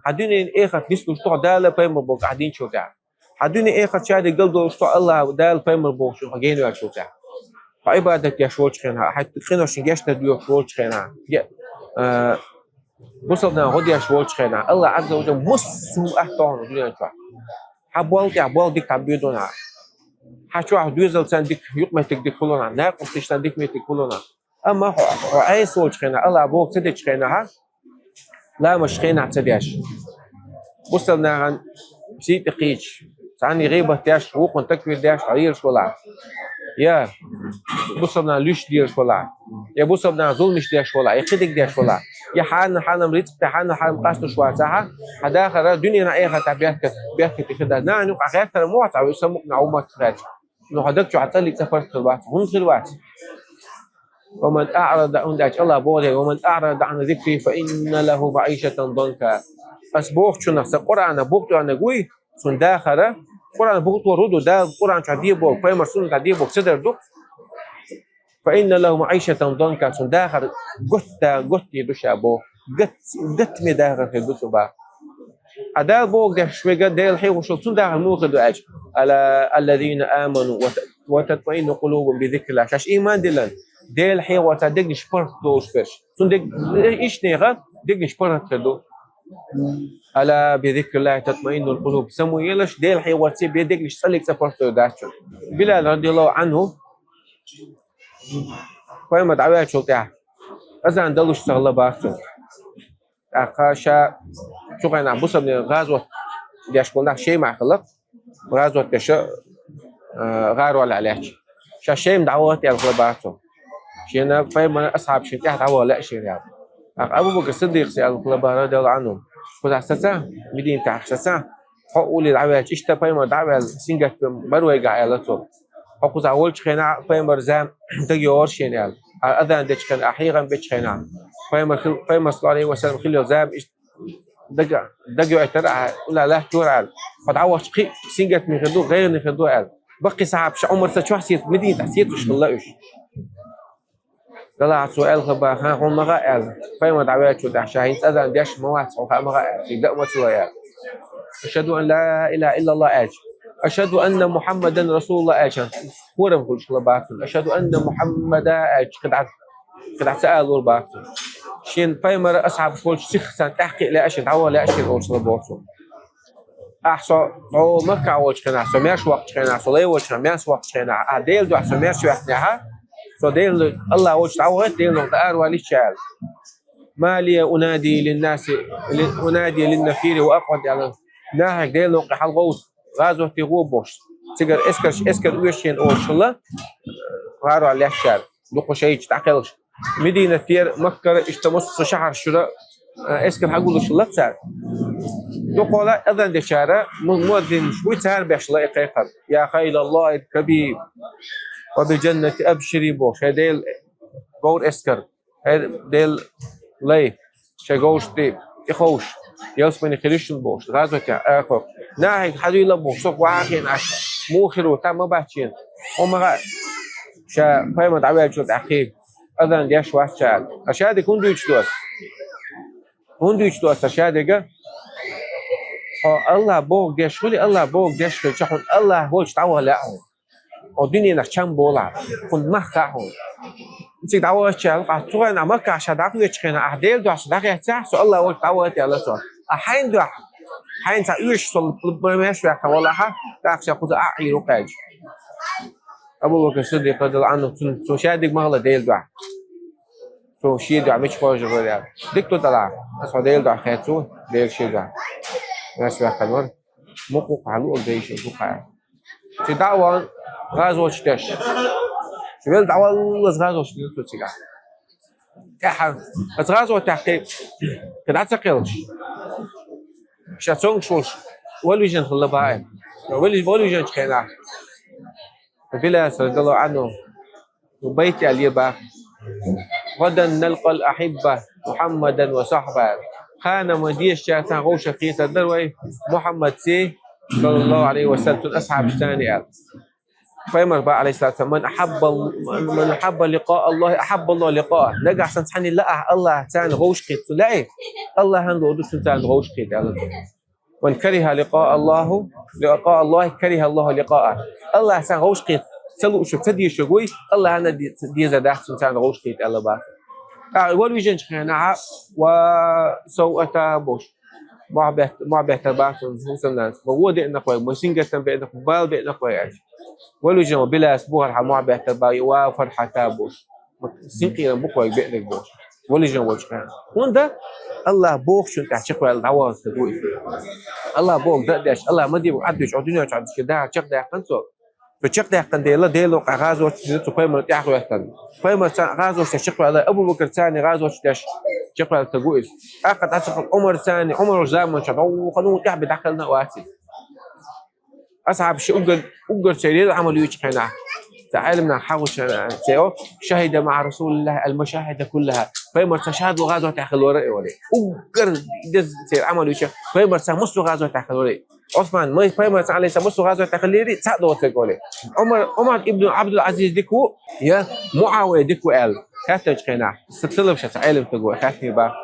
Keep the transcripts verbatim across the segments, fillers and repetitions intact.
Хьан дуьненан эхартан нислуш ду хьо Дала, пайхамар бохург ахь динчул тӀаьхьа. Хьан дуьне, эхарт шадерг галдолуш ду хьо АллахӀ, Дала, пайхамар бохучун хьо генаваьллачул тӀаьхьа. Хьо Ӏибадат деш волчу хенахь, хьайн къиношна гечдар доьхуш волчу хенахь, ге-, а, бусалба нахана гӀо деш волчу хенахь, АллахӀ Ӏазза ва Жалла массо а хӀума атта хьуна дуьнен чохь. Хьан болх тӀехь болх дика хьан боьдуна. Хьан чохь доьзалца дика, юкъаметтиг дика хуьлуна, накъосташца дика меттиг хуьлуна. Амма хьо, хьо Ӏеса волчу хенахь, АллахӀ бохург ца дечу хенахь, ламазаш хенахь ца деш, бусалба нахана сий тӀе кхийдаш, царна гӀийбат деш, вукхунна такфир деш, хьо лелаш валахь, я бусалба нахана луьйш лелаш валахь, я бусалба нахана зуламаш деш валахь, я кхидерг деш валахь, я хьанал-хьанал рицкъ тӀе, хьанал-хьанал къастуш вацахь, хьан дахар дуьненахь, эхартахь беркат, беркате хир дац. Нахана юкъахь гӀертар ма вац хьо, вуьш сан мукъана хьан уммат хаьрча. Ну, хьан даг чохь цӀаллиг цӀа паргӀат хир вац. ХӀунда хир вац? «Ва ман аӀрада», хӀунда аьлча АллахӀ боху дела: «Ва ман аӀрада Ӏан зикри, фа инна лахӀу маӀишатан данка». Ас бохучунах, сан Къуръанах бухтуьйнарг вуй, цуьнан дахар, Къуръан бухтор хӀун ду, Дала Къуръан чохь де бохург, пайхамар суннатехь де бохург ца дар ду. «Фа инна лахӀу маӀишатан данка», цуьнан дахар готта, готта ду ша боху. Гат-, гаттаме дахар хир ду цуьнан боху. Ткъа Дала бохург деш верг, Дела хьехош верг, цуьнан дахар муха хир ду аьлча: «Ала аллазина аману ва та-, ва татмаинну къулубухум би зикриллахӀ». Шаьш ийман диллина, Дела хьехорца дегнаш паргӀат долуш берш. Цуьнан дег-, иштта нехан дегнаш паргӀат хир ду. «Ала би зикриллахӀи татмаиннул къулуб». Самаелаш, Дела хьехорца бен дегнаш цӀаллиг цӀа паргӀат дац шуна. Билал радияллахӀу Ӏанху, пайхамар дӀаваьллачул тӀаьхьа азан далуш ца хилла боху цо. ТӀаккха ша цу хенахь бусалба нах гӀазот деш болу нах Шемахь хилла, гӀазот деш, а, гӀаролехь лаьтташ. Ша Шема дӀавахийта аьлла хилла боху цо. Шена пайхамаран асхьабашна тӀаьхьа дӀаваха лаьа шена аьлла. ТӀаккха Абу-Бакр Сиддикъас аьлла хилла боху, радияллахӀу Ӏанху: «Кхузахь саца, Мединатехь саца, хьо а уллера дӀаваьлча, иштта пайхамар дӀа а ваьлла, сингаттам бара вайгахь», — аьлла цо. «Хьо кхузахь волчу хенахь пайхамаран зама дагайогӀура шена», — аьлла. «Хьо азан дечу хенахь, хьехам бечу хенахь, пайхамар хил-, пайхамар, саллаллахӀу Ӏалайхи ва саллам, хилла зама иштта дага-, дагайойтура ахь, уллера латтора», — аьлла. «Хьо дӀавахча кхин а сингаттаме хир ду, гӀайгӀане хир ду», — аьлла. Баккхий сахьабаш Ӏумарца чохь сецо-, Мединатехь сецош хилла уьш. Делахь цо аьлла хилла боху: «Хьуна ма хаьа», — аьлла. «Пайхамар дӀаваьллачул тӀаьхьа ша хӀинца азан деш ма вац, хьуна хаьа ма хаьа», — аьлла. Цига даа ма ца ло аьлла. «Ашхаду ан ла илахӀа иллаллахӀ», — аьлча, «Ашхаду анна Мухьаммадан расулуллахӀ», — аьлча, хорам хуьлуш хилла боху цунна. «Ашхаду анна Мухьаммада», — аьлча, кхидӀа, кхидӀа ца алора боху цунна. Шена пайхамар, асхьабаш волчу сихха царна тӀаьхьакхиа лаьа шена, дӀаваха лаьа шена олуш хилла боху цо. Ахь со, со Маккахь волчу хенахь, со маьрша воккхучу хенахь, со лай волчу хенахь, маьрша воккхучу хенахь, ахь Делан дуьхьа со маьрша ваьхна ахь, со Делан, АллахӀ волчу дӀавахийта, Делан дӀа аравалийта аьлла. «Ма лия унади линнаси, ли-, унади линнафири ва акъӀуд», — аьлла. Нахе Делан кхин хьалагӀовса, гӀазоте гӀо бохуш. Цигара эскарш, эскар оьшу шена олуш хилла, гӀаролехь лаьттачара. Дукха шайча дӀакхелхаш. Мединатера, Маккара, иштта массо а шахьарш чуьра, а, эскар хьагуллуш хилла цара. Дукхахьолахь азан дечара, му-, муаззинаш буй, цара беш хилла и кхайкхар: «Я хайлаллахӀи ркаби, ва бил жаннати абшири», — бохуш. ХӀай Делан говр эскар, хӀай Делан лай, шайн говрашна тӀе тӀеховша, ялсамане хир ю шуна бохуш, гӀазотехь арахьа. Нахе хьадийла бохуш, со вахийна Ӏаш, муха хир ву, тӀаккха ма бац шена. Хьуна ма хаьа, ша пайхамар дӀаваьллачул тӀаьхьа кхин азан деш вац ша аьлла. Ткъа шадерг хӀунда дуьйцуш ду ас? ХӀунда дуьйцуш ду ас ткъа шадерг? Хьо АллахӀ бохург деш хуьлий, АллахӀ бохург деш хилча, хьуна АллахӀ волчу дӀаваха лаьа хьуна. Хьо дуьненах чам болахь, хӀунда мах хаьа хьуна. Цига дӀавахча аьлла, ахь цу хенахь Маккахь ша дӀакхоьчучу хенахь, ахь Делан дуьхьа со дӀахецахь, со АллахӀ волчу дӀавахийта аьлла цо. Ахь хьайн дуьхьа, хьайна цхьа оьшуш со маьрша ваьккхина валахь, тӀаккха ша кхуза Ӏийр ву кхаьча. Абу Бакр Сиддикъ, радияллахӀу Ӏанху, цунна, цо шадерг ма хилла Делан дуьхьа. Цо шен дуьхьа мича кхойкхур вара аьлла. Дика ду тӀалахь, аса хьо Делан дуьхьа хецна ву, Дела шен дуьхьа маьрша ваьккхина вара. Мукъа ву-кх хьан луъург, дайша, мукъа ву-кх хьан. Цига дӀа а вахана, гӀазот деш. Ша велла дӀаваллалц гӀазот дина цо цигахь. ТӀаьхьа, аса гӀазотехь кхин, кхин дӀа ца кхелхаш, ша цомгуш волуш вала вижина хилла боху. Вала, вала вижинчу хенахь, Билас, радияллахӀу Ӏанху, байт аьлла боху: «ГӀадан налкъал ахьибба Мухьаммадан ва сахьба». Кхана ма дезачарца вовшах кхетар дара вай Мухьаммадций, саллаллахӀу Ӏалайхи ва саллам, цуьнан асхьабашцаний аьлла. Пайхамар баха, алейхиссалату вассалам: «من أحب، من أحب لقاء الله أحب الله لقاءه». Нагахь санна цхьанне лаахь, АллахӀ царна гӀовшахийта. Цу лаахь, АллахӀа луш ду царна гӀовшахийта, аьлла. «من كره لقاء الله، لقاء الله كره الله لقاءه». АллахӀ царна гӀовшахийта ца луш, ца дезаш вуй, АллахӀа де-, деза дац царна гӀовшахийта, аьлла баха. А, вала вижнача хенахь, «وسوءة» бохуш. Мохь бетта, мохь беттар баха цунна хӀусамнанас. Ма вон деана вай, ма сингаттам беана вай, бала беана вай аьлла. Вала вижина ван билас бухархьа мохь беттар баха, «وفرحة» бохуш. Ма синкъерам бу вайга беанарг бохуш. Вала вижина волчу хенахь. ХӀунда? АллахӀа бохучунна тӀехь чекхваьлла дӀаваханарг ву иза. АллахӀа бохург дан а деш, АллахӀа ма дийцинарг Ӏад дуьйцуш, Ӏо дуьнен чу Ӏад деш, дахар чекхдаьккхина цо. Цо чекхдаьккхина дела, Дела воккха гӀазот дина цу пайхамарна тӀаьхьахӀоьттина. Пайхамарца гӀазоташ тӀехь чекхваьлла, Абу Бакр царна гӀазоташ деш чекхваьлла стаг ву иза. ТӀаккха дӀа ца хилла Ӏумар царна, Ӏумар волчу заманчохь дӀо вукхана ву тӀехь бен дӀакхелхина а вац иза. Асхьабаш уггар, уггар церан Ӏамал юьйцучу хенахь, цхьа Ӏеламнах хьахуш цо: «شهد مع رسول الله المشاهد كلها». Пайхамарца шадолу гӀазот тӀехь хилла вара и олий. Уггар деза церан Ӏамал юьйцучу, пайхамарца массо а гӀазот тӀехь хилла вара и. Ӏусман, май-, пайхамарца, алейхиссалам, массо а гӀазот тӀехь хиллера, цхьаъ доцург олий. Ӏумар, Ӏумар ибн Ӏабдул-Ӏазиз дика ву, я МуӀавия дика ву аьлла хаьттинчу хенахь, сан ца лаша цхьа Ӏеламстаг ву хаьттина баха.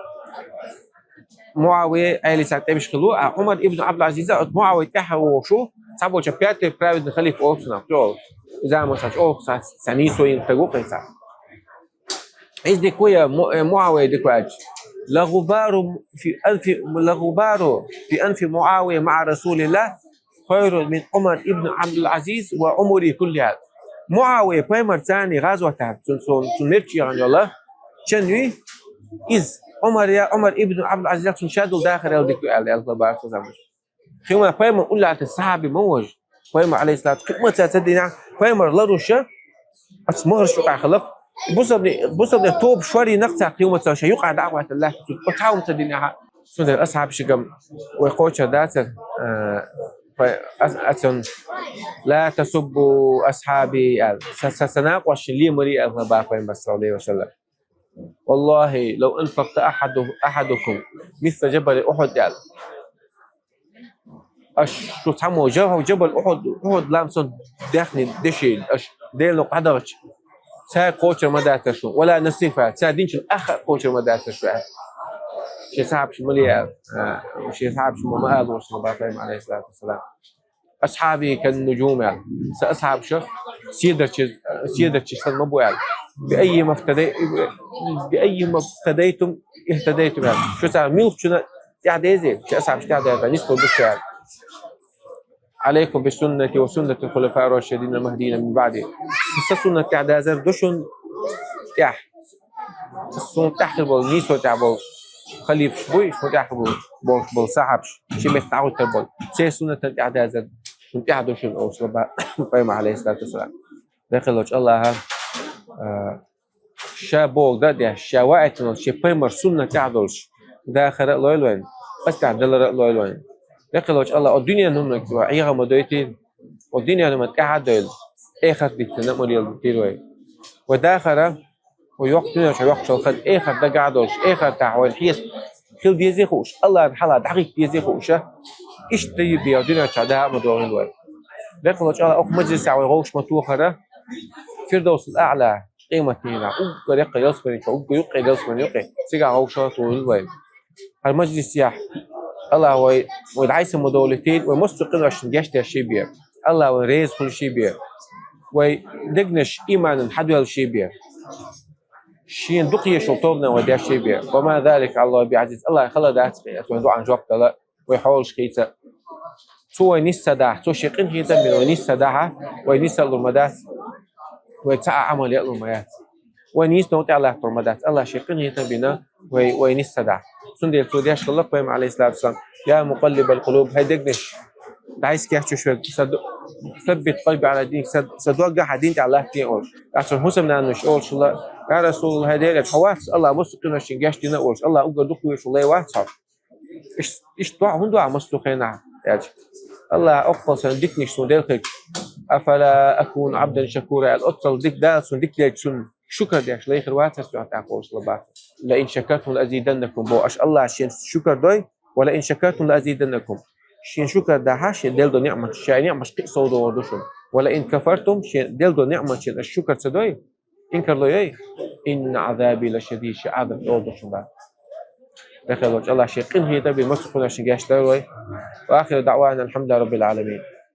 МуӀавия Ӏелица тӀемаш хилла ву, а Ӏумар ибн Ӏабдул-Ӏазиза оцу МуӀавия тӀаьхьа вогӀуш ву, цхьаболчара пятый праведный халифа олу цунах, чӀогӀа. И заманчохь чӀогӀа цхьа, цхьа нийсо йина стаг ву кхин цхьа. Иза дика ву я Му-, э, МуӀавия дика ву аьлча: «لغبار في أنف، لغبار في أنف معاوية مع رسول الله خير من عمر بن عبد العزيز وعمره كله». МуӀавия пайхамарца гӀазот тӀехь, цунна, цунна, цунна мерча егӀана йолу чан юй, иза Ӏумар я, Ӏумар ибн Ӏабдул-Ӏазиз я, цунна шадолу дахарал дика ю аьлла, аьлла баха цо заманчохь. Кхин ма пайхамар уллехь сахьаби ма ву иза. Пайхамар, алейхиссалату, кхин ма ца, ца динехь, пайхамар ларуша, оцу мухӀарш юкъахь хилла. Бусалбане, бусалбане тоба шорйинарг цара кхин ма ца, шайн юкъахь дӀа а гӀоьттина лаьттина цу, оцу хьа хӀума ца динехь. Цундела асхьабашкам вай кхочур дацара, а, пай-, ас-, ацун: «لا تسبوا أصحابي», аьлла. Сан, сан, сан накъосташна лемарий аьлла баха пайхамар, саллаллаху алейхи ва саллам. «والله لو أنفقت أحد، أحدكم مثل جبل أحد», аьлла. Аша шу цхьаммо жа-, жабал Ухьуд, Ухьуд лам санна даьхни деши, аша Делан некъа дӀадахча, цаьрга кхочур ма дацара шуна, «ولا نصيفها», цара динчун аххар а кхочур ма дацара шуна аьлла. Шен сахьабаш ма ле аьлла. А, шен сахьабаш ма, ма ала вац ма баха пайхамар, алейхиссалату вассалам. «أصحابي كالنجوم», аьлла. Сан асхьабаш седарчий, седарчий санна ма бу аьлла. «بأيهم افتدي-، بأيهم اقتديتم اهتديتم», аьлла. Шу цара муьлххачунна тӀаьхьа деза, шу асхьабаш тӀаьхьа деза, нислур ду шу аьлла. «عليكم بسنتي وسنة الخلفاء الراشدين المهديين من بعدي». Сан суннат тӀаьхьа дезар ду шуна тӀаьхьа. Суна тӀаьхьа болу, нийсо тӀехь болу халифаш буй, суна тӀаьхьа болу, болуш болу сахьабаш, ши метта дӀахӀуттур болу. Церан суннатан тӀаьхьа дазар, шуна тӀаьхьа ду шуна олуш лаба пайхамар, алейхиссалату вассалам. Декъалочу Аллаха, а, ша бохург дан а деш, ша ваийтина шен пайхамар суннат тӀехь долуш, дахара а лойла вайн, аса тӀехь далара а лойла вайн. Декъалочу Аллаха, о дуьненан хӀуманга Ӏеха ма дойтийла, о дуьненан хӀуманна тӀаьхьа а дойла, эхарт дитина а ма леладитийла вай. Вай дахара, вай йоккха дуьнен чохь йоккхачул хан эхарт дагахь а долуш, эхартахь вайна хьесап хила дезий хууш, Аллахьан хьалха дӀахӀитта дезий хууша, иштта дийр дийр дуьнен чохь даха а ма догӀийла вай. Декъалочу Аллаха, окху мажлисехь вай гӀовш ма тохара, Фирдовсул Аъла, къематдийнахь, уггар яккхий ялсамани чохь, уггар юккъе ялсамани юккъе, цигахь гӀовшах а тухийла вай. ХӀара мажлисехь Аллаха вай, вай дӀасса ма довлийтийла, вай массо а къиношна гечдеш бен. Аллаха вай реза хуьлуш бен. Вай дегнаш ийманан хьадоьллуш бен. Шена дукха ешал тобанан вай деш бен. «وما ذلك على الله بعزيز». Аллаха хала дац кхин, аса вайн дуӀан жоп дала, вай хьолаш хийца. Цо вай нисса дахь, цо шен къинхетам бина вай нисса дахьа, вай нисса а лур ма дац, вай цхьа а Ӏамал яа лур ма яц. Вай нийса новкъа тӀехь латтор ма дац, Аллаха шен къинхетам бина вай, вай нисса дахь. Цундела цо деш хилла пайхамар, алейхиссалату вассалам: «يا مقلب القلوب», хӀай дегнаш, дӀасса кечвеш верг, са ду-, «ثبت قلبي على دينك», са, сан дог хьан дин тӀехь латтийла олуш. Аса хӀусамнанаш олуш хилла: «Я Расулаллах, хӀай Делан элча, хьо вац Аллаха массо а къиношна гечдина а олуш, Аллаха уггар дукха везаш ву лай вац хьо?» Иштта, иштта дохьа хӀунда ваха массо а хенахь аьлча, Аллаха оккхул сан диканаш суна делхийча, «أفلا أكون عبدا شكورا», аьлла, оццул дика Дала суна дика делча, цунна шукар деш лай хир вацара со тӀаккха олуш хилла баха. «لئن شكرتم لأزيدنكم», бо, аша Аллаха шен шукар дой, «ولئن شكرتم لأزيدنكم». Шен шукар дахьа, шен делла ду неӀмат, шайн неӀматаш кхин а совдохур ду шуна. ولئن كفرتم, шен делдо ниъматчун аш шукр ца дой, инкарло йой, إن عذابي لشديد, ши Ӏазап тӀолдошун ба. Дахело чӀала ши къин хӀетаби масухунашин гешдарой. وآخر دعوانا الحمد لله رب العالمين.